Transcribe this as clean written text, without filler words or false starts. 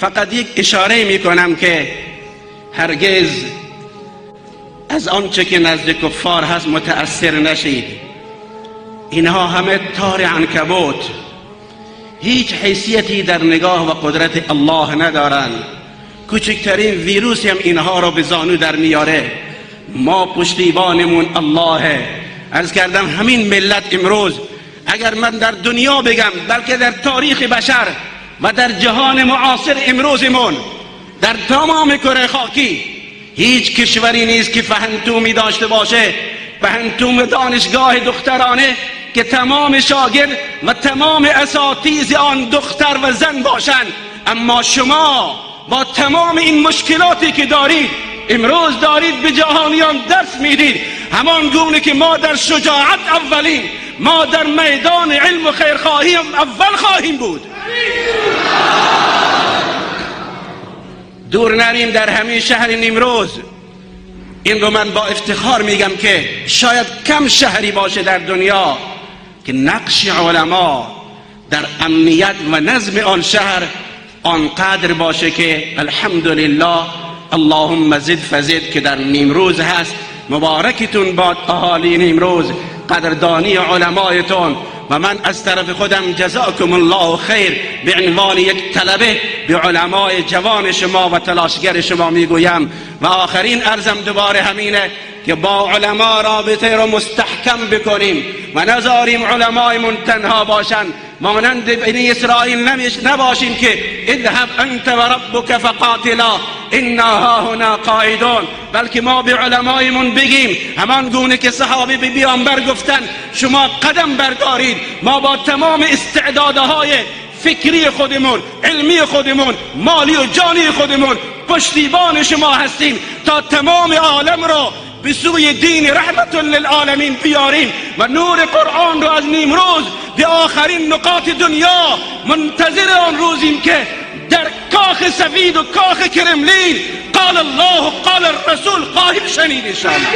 فقط یک اشاره میکنم که هرگز از آنچه که نزد کفار هست متأثر نشید. اینها همه تار عنکبوت، هیچ حیثیتی در نگاه و قدرت الله ندارند. کوچکترین ویروسی هم اینها را به زانو در میاره. ما پشتیبانمون اللهه. عرض کردم همین ملت امروز، اگر من در دنیا بگم بلکه در تاریخ بشر و در جهان معاصر امروزمون، در تمام کره خاکی هیچ کشوری نیست که فهنتومی داشته باشه، فهنتوم دانشگاه دخترانه که تمام شاگرد و تمام اساتید آن دختر و زن باشند. اما شما با تمام این مشکلاتی که دارید امروز دارید به جهانیان درس میدید. همان گونه که ما در شجاعت اولین، ما در میدان علم و خیرخواهی اول خواهیم بود. دور نریم، در همین شهر نیمروز، این رو من با افتخار میگم که شاید کم شهری باشه در دنیا که نقش علما در امنیت و نظم آن شهر آنقدر باشه که الحمدلله اللهم زد فزد که در نیمروز هست. مبارکتون باد اهالی نیمروز، قدردانی علمایتون. و من از طرف خودم جزاکم الله خیر به عنوان یک طلبه به علمای جوان شما و تلاشگر شما میگویم. و آخرین عرضم دوباره همینه که با علما رابطه رو مستحکم بکنیم و نذاریم علمایمون تنها باشن. مانند بنی اسرائیل نباشیم که اذهب انت و ربک فقاتلا انا هاهنا قاعدون، بلکه ما به علمایمون بگیم همان گونه که صحابه به پیامبر گفتن شما قدم بردارید، ما با تمام استعدادهای فکری خودمون، علمی خودمون، مالی و جانی خودمون پشتیبان شما هستیم تا تمام عالم را به سوی دین رحمت للعالمین بیاریم و نور قرآن رو از نیمروز به آخرین نقاط دنیا. منتظر آن روزیم که در کاخ سفید و کاخ کرملین قال الله و قال الرسول خواهیم شنید انشاءالله.